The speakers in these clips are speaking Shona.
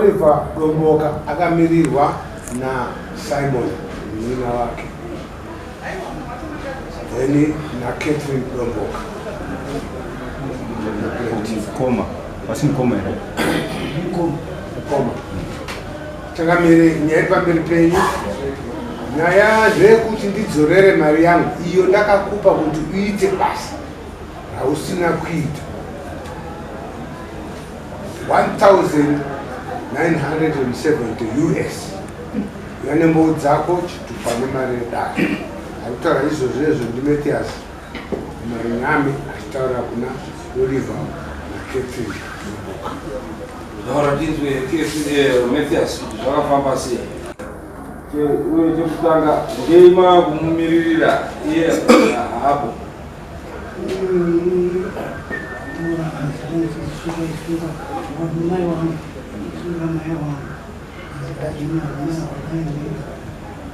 Oliver Domboka akamirirwa naSimon munin'ina wake, then naCatherine Domboka. Mukoma, wasi mukoma here? Mukoma. Changamire, nyaya iri pamberi penyu, nyaya ndeyekuti ndidzorere mari yangu iyo ndakakupa kuti uite basa rausina kuita, 1970 US yanembou dzako, chitupa nemari yedare. Ari kutaura izvozvo izvo ndiMathias Marinyame achitaura kuna Oliver naCatherine Domboka. Taura tinzwe, Mathias, kuti zvakafamba sei. Uye chekutanga, ndeima kumumiririra iye hapo. Mai wangu, mai wangu,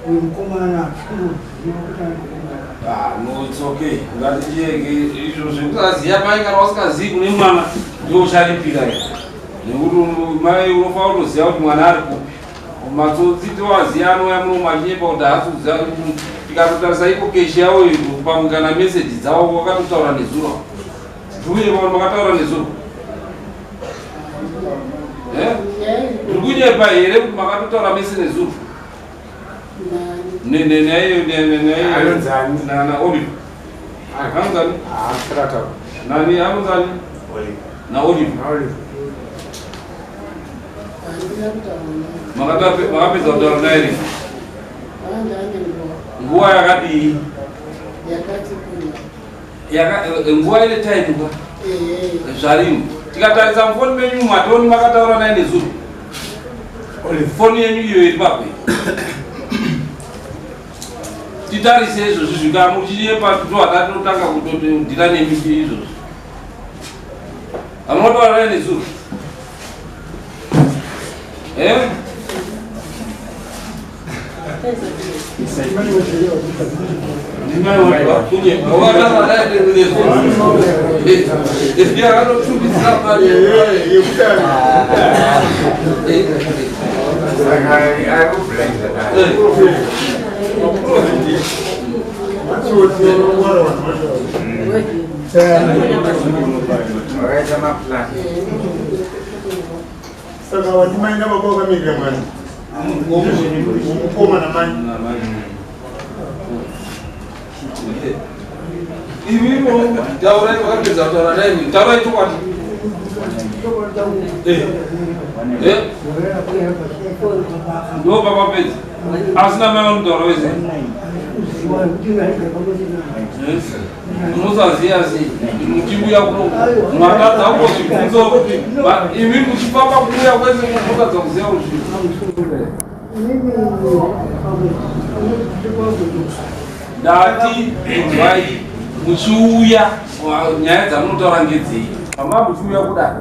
uyu mukomana hatikuziva kuti ari kuenda. Ah, no, it's okay. Ngatichiyeke izvo zvekusaziva mai. Kana usikazivi kune mwana, ndiwo ucharipira here? Nekuti mai unofanira kutoziva kuti mwana ari kupi. Matsotsi towaziva, anouya muno machinyepa kuti haasi kuziva. Tikatotarisa iko keshi yavo, pamwe kana meseji dzavo wakatotaura nezuro. Ndiuye pamwe makataura nezuro. Eh? Ndiri kunyepa here kuti makatotaura mese nezuro? Anonzani? Na Oliver. Anonzani? Haasirataura. Nani, anonzani? Na Oliver. Oliver. Makapedza kutaura naye rini? Nguva yakadii? Nguva ine time ka zvarini. Tikatarisa mufoni menyu, matoni makataura naye nezuro, foni yenyu iyo iri papo, titarise izvozvi. Zvikamuchinyepa, tohatatotanga kutodhira nemi izvozvi. Hamunotaura naye nezuro? Eh? Kunyepa. Wakataura naye nezuro? Akatotumbidzira pari. Saka ari kublander. Vakaita maplan. Saka wandimai nababa vakamirira mwana, mukoma namai. Imiwo taurai, wakapedza kutaura naye? Taurai chokwadi. Eh. Ndo papapedza, asina mai vanotaura wese. Unosaziya sei muchiuya kuno matadza kungozvibvunzawo kuti imi muchifamba kuuya kwese motadza kuziva kuzvi. Ndati inzwai, muchiuya nyaya dzamunotaura ngedzei pama muchiuya kudai?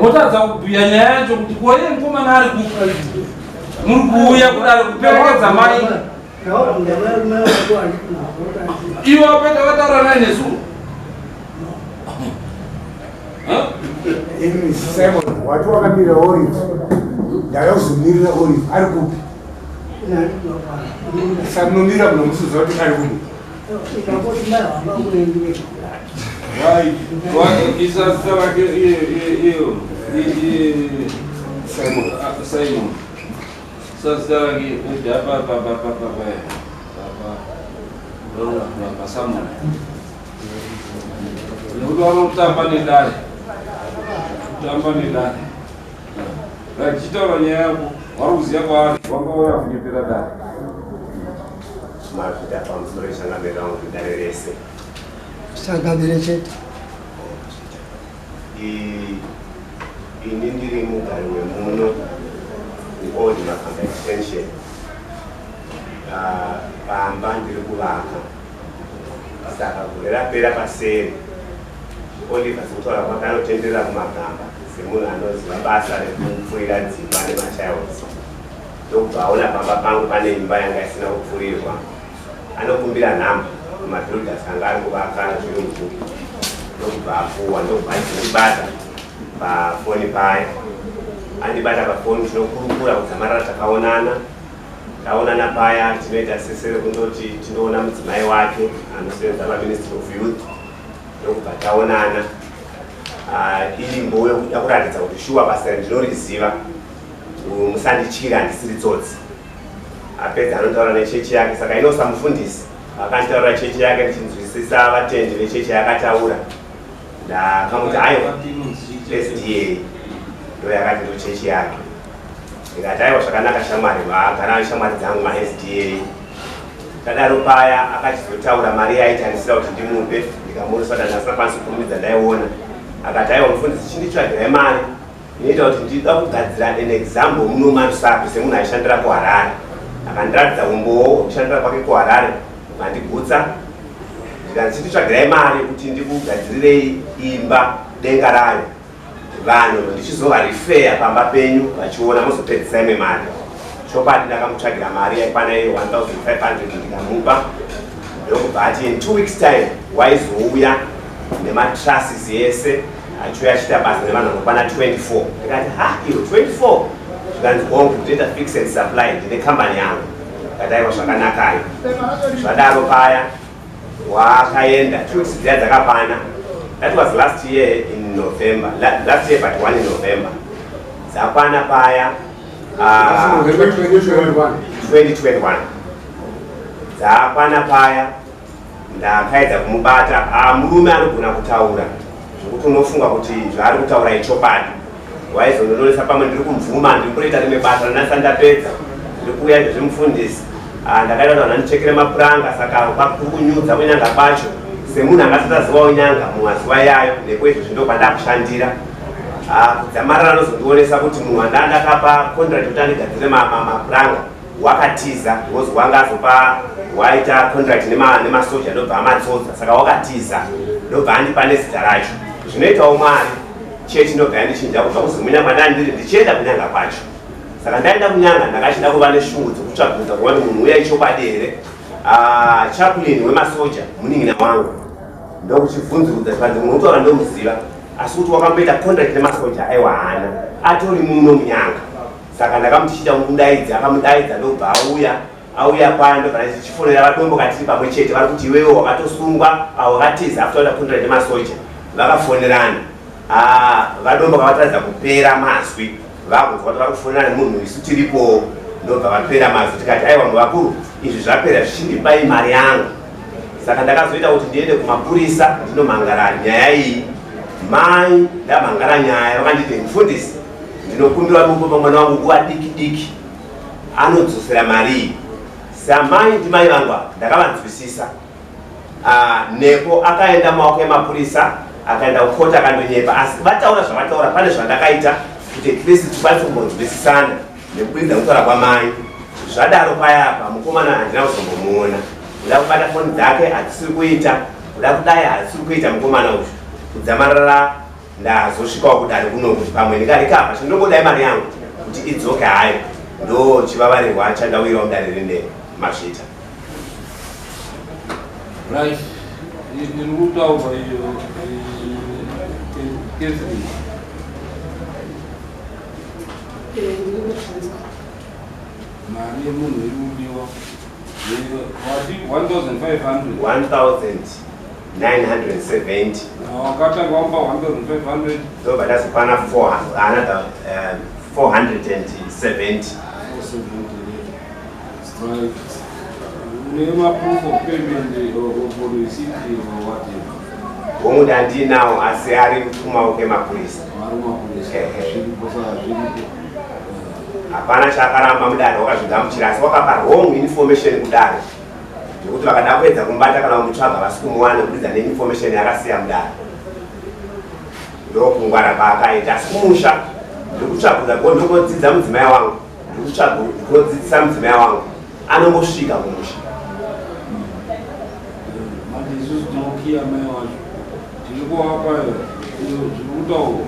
Motadza kubhuya nyaya yacho kuti koiye mukomana ari kupi. Muri kuuya kudare kuperekedza mai iwo apeta vataura naye nezuro. Ini Simon, wati wakamira Olive, ndakakuzomirira Olive ari kupi? Samunomira muno musuza kuti ari kupi? Isa zita rake iyo iye. Simon. Ah, Simon, isa zita rake apa pa pa pa pa pa pa pa paSamon, nekuti vanotamba nedare, kutamba nedare. Rachitaura nyaya yako, vari kuziva kwaari, wangauya kunyepera dare. Mazvita pamusoro, changamire wangu, dare rese. Changamire chete. Ini ndiri mugari wemuno muOld Makamba Extension. Ah, pamba ndiri kuvaka, saka gore rapera paseri, Oliver sekutaura kwake anotenderera kumagamba semunhu anoziva basa rekupfurira dzimba nematiles, ndokubva aona pamba pangu pane imba yanga isina kupfurirwa. Anokumbira nhamba kumabuilders anga ari kuvaka zviri mubhuku. Ndokubva apuwa, ndokubva achindibata pafoni paya. Andibata pafoni, tinokurukura kudzamarara. Takaonana, taonana paya, tinoita sese rekundoti tinoona mudzimai wake anosevenza paMinistry of Youth. Ndokubva taonana. Iri mboyo kuda kuratidza kuti shuwa basa randinoriziva, musandityira, handisiri tsotsi. Apedza anotaura nechechi yake. Saka inosa mufundisi akanditaurira chechi yake, ndichinzwisisa vatendi vechechi yakataura. Ndakamuti aiwa, SDA ndo yakati ndo chechi yake. Ndikati aiwa, zvakanaka shamwari, vagara shamwari dzangu maSDA. Tadaro paya akachizotaura mari yaitarisira kuti ndimupe. Ndikamuonesa kuti handasina kwanisi kukurumidza ndaiona. Akati aiwa mufundisi, chinditsvagirai mari inoita kuti ndida kugadzira an example muno maRusape semunhu aishandira kuHarare. Akandiratidza umbowo hwekushandira kwake kuHarare, ukandigutsa. Ndikanzi chinditsvagirai mari kuti ndikugadzirirei imba, denga rayo, vanhu ndichizovarifeya pamba penyu vachiona, mozopedzisa imwe mari. Chokwadi ndakamutsvagira mari yaikwana iyo 1500, ndikamupa. Ndokubva ati in 2 weeks time waizouya nematrusses ese, achiuya achiita basa nevanhu vanokwana 24. Ndikati ha, iwe, 24? Zvikanzi hongu, ndinoita fix and supply, ndine kambani yangu. Ndikati aiwa, zvakanakayo. Zvadaro paya wakaenda. 2 weeks dziya dzakapana. That was last year in November, last year but one in November. Dzakwana paya, November 2021. 2021 dzakwana paya, ndakaedza kumubata. Murume anogona kutaura zvokuti unofunga kuti zvaari kutaura ichokwadi. Waizondononesa pamwe ndiri kumvuma, ndiri kutoita rimwe basa randasati ndapedza, ndiri kuuya ndezvemufundisi. Ndakaita kuti vanhu vandichekere mapuranga, saka kuri kunyudza kunyanga kwacho semunhu angasati azivawo nyanga mumazuva yayo. Neko izvozvi ndo kwandakushandira. Kudzamarara anozondionesa kuti munhu wanda ndakapa contract kuti andigadzire mapuranga wakatiza, because wanga azopa waita contract nemasoja, ndobva amatsotsa, saka wakatiza, ndobva andipa nezita racho. Zvinoitawo Mwari, chechi ndobva yandichinja kubva kuZimunya kwandanga ndiri ndichienda kunyanga kwacho. Saka ndaenda kunyanga, ndakachida kuva neshungu dzekutsvagudza kuva kuti munhu uya ichokwadi here. Chaplain wemasoja munin'ina wangu, ndokuchibvunzurudza, chikanzi munhu utaura ndomuziva, asi kuti wakamboita contract nemasoja? Aiwa, haana, atori muno munyanga. Saka ndakamuti chiita kumudaidza, akamudaidza, ndobva auya. Auya paya, ndobva ndichifonera vaDombo katiri pamwe chete, vari kuti iwewe wakatosungwa, wakatiza after waita contract nemasoja. Vakafonerana. VaDombo kavataridza kupera mazwi, vakunzwa kuti vari kufonerana nemunhu, isu tiripo, ndobva vapera mazwi. Tikati aiwa muvakuru, izvi zvapera, zvichindipai mari yangu. Saka ndakazoita kuti ndiende kumapurisa ndinomhangara nyaya iyi. Mai ndamhangara nyaya, vakanditi mufundisi, ndinokumbira mupe mwana wangu nguva diki diki, anodzosera mari iyi. Samai ndimai vangu ava, ndakavanzwisisa. Nepo akaenda maoko emapurisa, akaenda kukoti, akandonyepa, asi vataura zvavataura, pane zvandakaita kuti at least tikwanise kumbonzwisisana nekubudikidza kutaura kwamai. Zvadaro payapa mukomana handina kuzombomuona. Kuda kubata foni dzake hatisiri kuita, kuda kudai hatisiri kuita. Mukomana uyu kudzamarara ndazosvikawo kudare kuno kuti pamwe ndingarikapa, chinongodai mari yangu kuti idzoke hayo. Ndo chivavarirwa chandawirawo mudare rine mazvita. Right, iri kutaurwa iyo, Catherine. Ndiri kuzvinzwa. Mari yemunhu iri kudiwa wati 1500? 1970. Wakatanga wamupa 1500. Ndobva ndazopana 4 another 470. 470, right. Une maproof of payment or receipt or whatever? Hongu, ndandinawo, asi ari kumaoko emapurisa. Vari mapurisa. Ehe. Zviripo, saka zviripo. Hapana chaakaramba mudare, wakazvigamuchira, asi wakapa wrong information kudare, zvekuti vakada kuedza kumubata kana kumutsvaga vasi kumuwana kubudikidza neinformation yakasiya mudare. Ndokungwara kwaakaita. Asi kumusha ndikutsvagudza, ndokudzidza mudzimai wangu, ndikutsvaga kunodzidzisa mudzimai wangu, anongosvika kumusha. Manje isusu tinokiya mai wacho, tiri kuvapa zviri kutaurwa.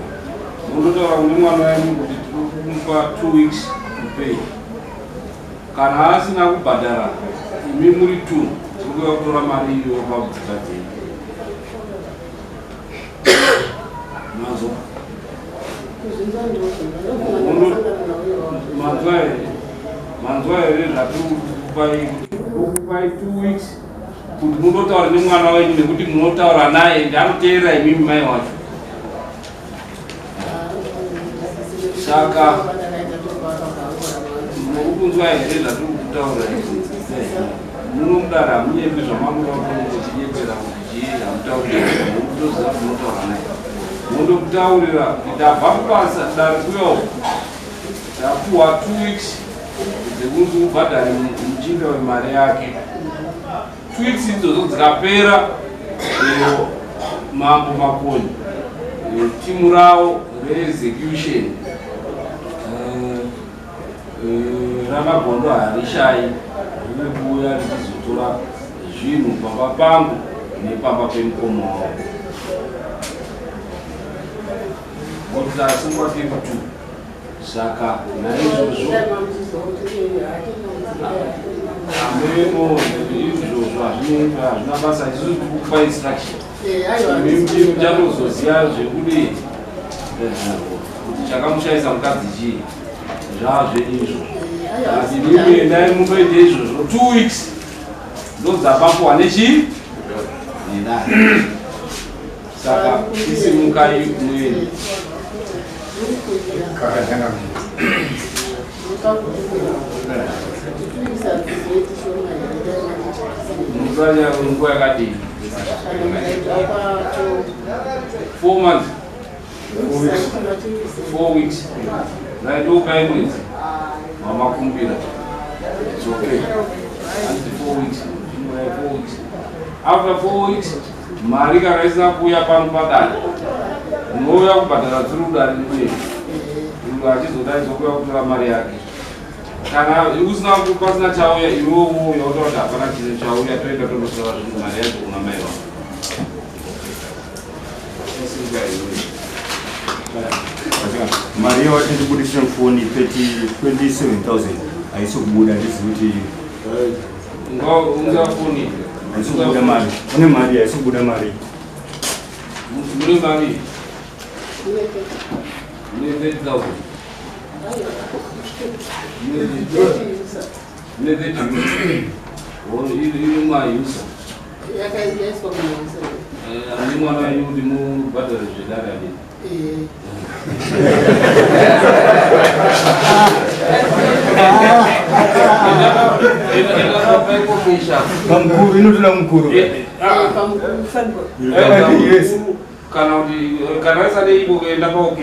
Mundotaura kune mwana wenyu kuti tiri kumupa 2 weeks to pay. Kana asina kubhadhara, imi muri two, tiri kuya kutora mari iyo pakudzika dzenyu. Manzwa? Manzwa here? Manzwa here zvatiri kukupai? Kukupai 2 weeks kuti mundotaura nemwana wenyu nekuti munotaura naye ende anoteerera imimi mai wacho. Saka muri kunzwa here zvatiri kutaura izvi? Muno mudare hamunyepi zvamakuda kutotinyepera kuti chii hamutauri mukutoziva kuti munotaura naye. Mondokutaurira kuti ndabva kubasa dare kuya uko ndapuwa 2 weeks dzekunzi ubhadhare muchinda wemari yake. 2 weeks idzodzo dzikapera mambo Makoni timu ravo reexecution ramagondo harishayi riri kuuya richizotora zvinhu pamba pangu nepamba pemukoma wavo ngokuti asungwa tiri two saka naizvozvo ameno izvozvo hazvina basa isusu tikukupa instruction imi muchatozoziva zvekuti kuti chakamushaisa mukadzi chii zvazvenyu izvozvo asi mimi endai munoite izvozvo 2 weeks ndodzavapuwa nechii nedare saka isimukai muende. Munotora nguva yakadii? 4 months. 4 weeks. Right, ndokupai mwedzi wamakumbira. It's okay. Hanzi 4 weeks. Chingurai 4 weeks. After 4 weeks, mari kana isina kuuya pano padare, unouya kubhadhara dziri kudare rimwe. Uyo achizodaidzwa kuuya kutora mari yake. Kana usina pasina chauya, iwe wouya wotaura kuti hapana chinhu chauya, toenda tonotora zvinhu mari yacho kuna mai vako. Mari yacho ndibudisire mufoni 27000 haisi kubuda, handizivi kuti Unga foni. Haisi kubuda mari. Une mari haisi kubuda mari. Mune mari? Mune 30,000. Mune 30. Oh, iri mayusa. Yakaiswa kumayusa. Ane mwana wenyu kuti mubhadhare zvedare adii? Pamukuru inotoda mukuru. Yes. Kana kuti kana waisa neiko enda paOK,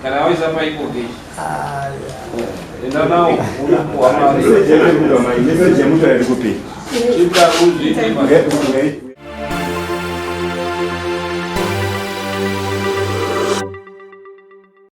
kana waisa paiko enda nawo unopuwa mari. Message yamutora iri kupi? Chita uzviite.